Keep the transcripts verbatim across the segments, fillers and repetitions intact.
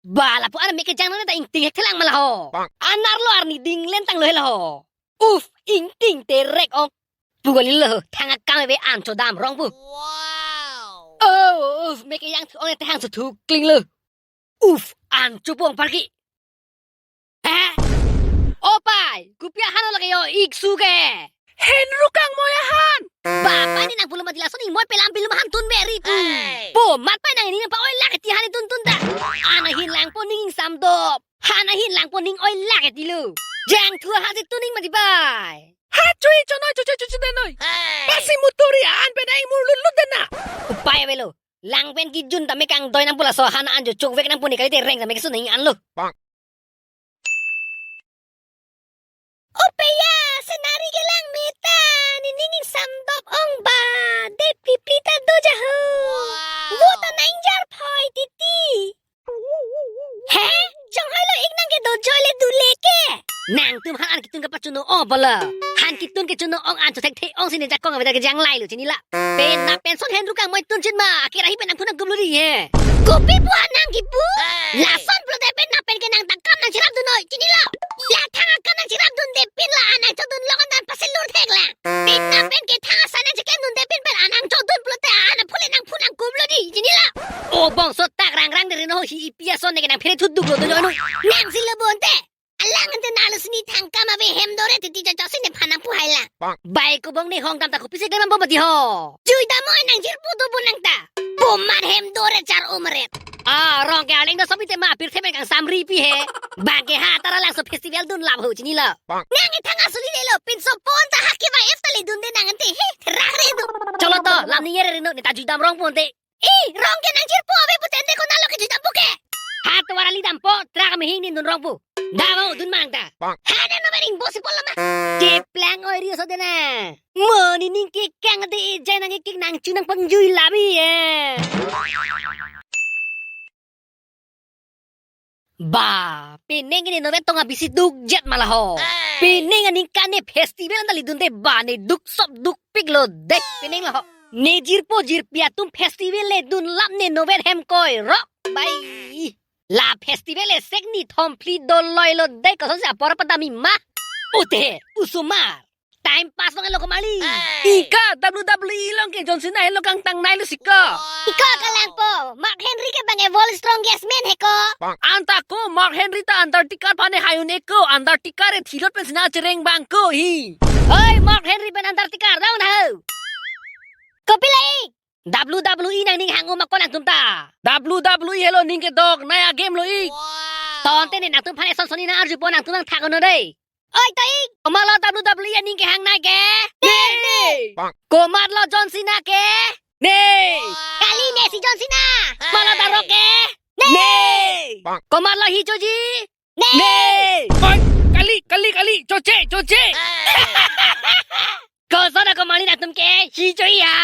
Ba lapu an mek kejang nang ta ingting hekthelang ma la ho. An arlo arni ding lentang lo he la ho. Uf, ingting terek ong. Pu kali lo, thang akam ave an chodam rong pu. Oh, uf, mek kejang thu ong te hang suthu kling lo. Uf, an chupong parki. Ha? O pai, kopi ahan lo lake yo, iksu ke. Henru kangmoi ahan. Ba pai ne nang pulo mati lason ingmoi pelam pilum ahan tun meri pu. Hey. Po mat pai nang ini pa oi lake ti ahan tun tun ta. An ahin langpo ning ingsam dop. Han ahin langpo ning oi lake ti lo. Jangthu ahan si tun ning mati pai. Ha chui chonoi chuche chuche denoi. Hey. Pasi muturi an pen ai mur lut lut dena. Upai avelo. Lang pen kijun tame kangdoi nangpo laso han an jo chokvek nangpo ne kalite reng tame kesun nang an lo. Bang. O peya, scenery kelang meta, nening ingsam dop ong ba, dep pipli ta do ja ho. Wow. Vo ta nang jar phoi titi. He? Chonghoi lo ik nang kedo joi le dule ke. Nangtum han an kitun kapachunong ong bala. Han kitun kechunong ong an chothekthe ong si ne jakong ave ta kejang lai lo chinilo. Penap pen son henru kangmoi tun chin ma, akira hi pen nangphu nangkup lo ri he. Kopi pu an nang kipu? Hey. Lason pulote penap pen ke nang ta kam nangcherap dunnoi chinilo. La thang akam nangcherap dunde pin la an nangchodun long an dan pasilur thek la. Penap pen ke thang asai nangchekem dunde pin pen an nangchodun pulote an aphu le nangphu nangkup lo di chinilo. O bongso tak rang rang de rino hi ipi ason ne ke nang phere thuduk lo do jonu. Nang si lo bonte. Alang ante nalo sini thang kam ave hem dore titi chochok si nephan nangpu hai la. Bang. Bai kobong ne hong dam ta kopi si klem bom mati ho. Jui dam oi nang jirpo do bo nang ta. Boman hem dore char umret. Ah, rong ke aleng do sopi te ma pirthe men kangsamri pi he. Bang ke ha tara langso festival dunlap ho chinilo. Bang. Nang ethang asuli le lo pinso pon ta hake bai ef ta le dunde nang ante he. Therak re do. Cholo to, lam ni yere rino ne ta jui dam rong ponte. I, rong ke nang jirpo ave pute ante konat lo kejui dampo ke. Ha tovar ali dampo, trak amahing nin dun rong pu. Damo dun mang ta. Bang. Ha ne no bering bosi polo ma. Keplang oi rio so dena. Mo nening kekang de ejai nang kek nangchu nangpangjui labi e. Ba, penang ke ne novet tong abisi dukjet ma la ho. Hey. Penang aningkan ne festival an ta ledunde ba ne duk sop dukpik lo de. Penang la ho. Ne jirpo jirpi atum festival ledunlap ne novet hem koi rok. Bai. La festival le sek ni thom phli doloi lo de kosonsi apor padami ma. Ute, osomar. Time pass bang lo komali. Hey. Ika W W E along ke John Cena helo kangtang nai lo siko. Wow. Ika kalangpo. Mark Henry ke bang e world strongest man he ko. Anta ko Mark Henry ta Antarctica phane hai un-e ko. Antarctica re thilot pen sina chereng bang ko hi. Oi, Mark Henry pen Antarctica down ho. Kopi lai. W W E nangning hang-o ma ko nangtum ta. W W E helo ning kedok naya game lo ik. Wow. Tonte ne nangtum phane son soni nang arjupo nangtum nangthak ono dei. Oi, to ik. Komatlo W W E aning kehang nai ke? Ne, ne. Komatlo John Cena ke? Ne. Kali ne si John Cena. Komatlo The Rock ke? Ne. Ne. Komatlo Hichoji? Ne. Ne. Oi, kali, kali, kali. Choche, choche. Koson ako mani nangtum ke? Hichoi ya.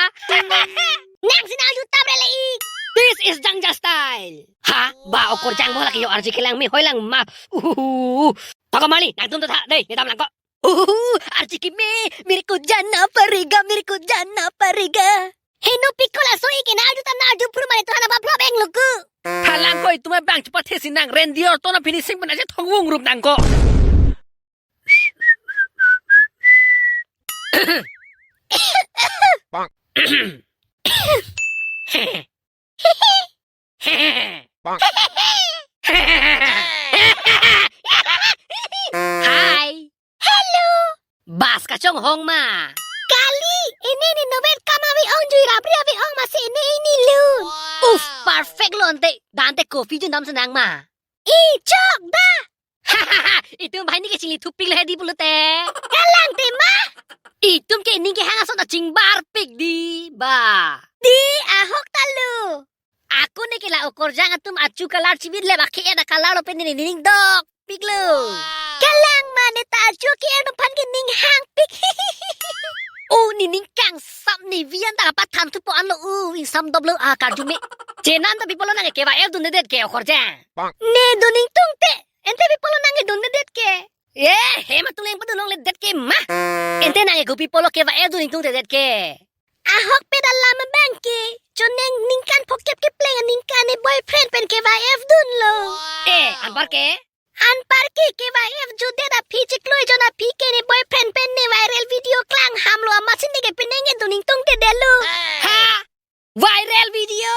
Nang si nang arju tap re le ik. This is Jangja style. Ha? Ba okorjang bo lake yo arje kelang me hoi lang ma. Uhuhu. Thok ko mali, nangtum to tha, dei, ne dam lang ko. Uhuhu, arje keme, mere ko jana parega, mere ko jana parega. Heno pik ko laso ik ke nang arju ta nang arju phru mane to hana baplo beng luku. Thalang ko itum abang chepathe si nang Randy Orton a finishing pen aje thongvung rup nang ko. Hi. Hello. Bas kachonghong ma? Kali, ini ne novet kam ave ong jui rapri ave ong masi ini ini lun. Uff, perfect lo ante. Dante coffee jun dam senang ma. I chok da. Itum banghini ke chingli thupik le hedi pulote. Kalang te ma. Itum ke ning kehang ason ta chingbarpik di ba. Di ahok ta lo. Ako ne ke la okorjang atum achu kalar chibit le ba ke-et akalar lo pen ne ning dokpik lo. Kalang ma ne ta achu ke-et aphan ke ning hangpik. O nening kangsam ne vian ta pathan thupo anlo o ingsam doplo a karju me. Chenan ta pi pulo nang ke va el dundedet ke okorjang. Ne do ning tungte. Ente pi pulo nang ke dundedet ke. Eh, he ma tuleng pa dun longledet ke ma. Ente nang ke pi pulo ke va el dun ning tungtedet ke. Ahokpet alam abang ke. Choneng ningkan phokep kepleng aningkan ne boyfriend pen K Y F dunlo. Eh, anpar ke? Anpar ke K Y F judet aphi chiklo ejon aphi ke ne boyfriend pen ne viral video klang hamlo amatsi neke penang ke dun ingtungtedetlo. Ha? Viral video?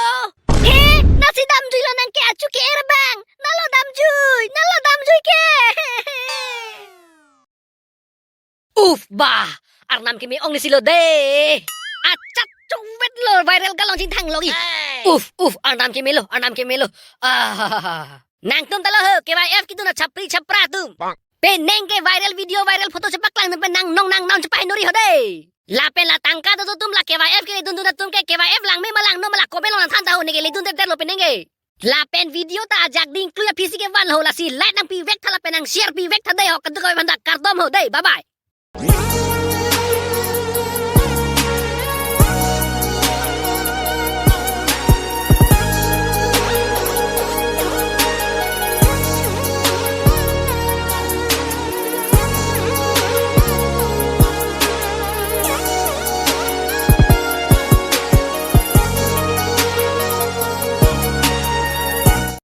He, lasi damjuilo nang ke achu ke-er abang. Nalo damjui, nalo damjui ke. Uf, bah, Arnam keme ong ni silo de. Achat chungvetlo viral galong chingthanglo ki. Uf, uf, Arnam kemelo, Arnam kemelo. Ah, nangtum talo ho, K Y F kedun achapri chapra atum. Penang ke viral video, viral photo chepaklang atum pen nang nong nang nang chepahinori ho de. Lapen la tangka do atum la K Y F keledun dun atum ke K Y F langme ma langno ma la kopi along nangthan ta ho, neke ledundetdetlo penang ke. Lapen video ta ajak ding klui aphisi kevan ho, lasi like nangpivek tha lapen nang share pivek tha de ho, kadokave aphanta kardom ho de. Bye bye.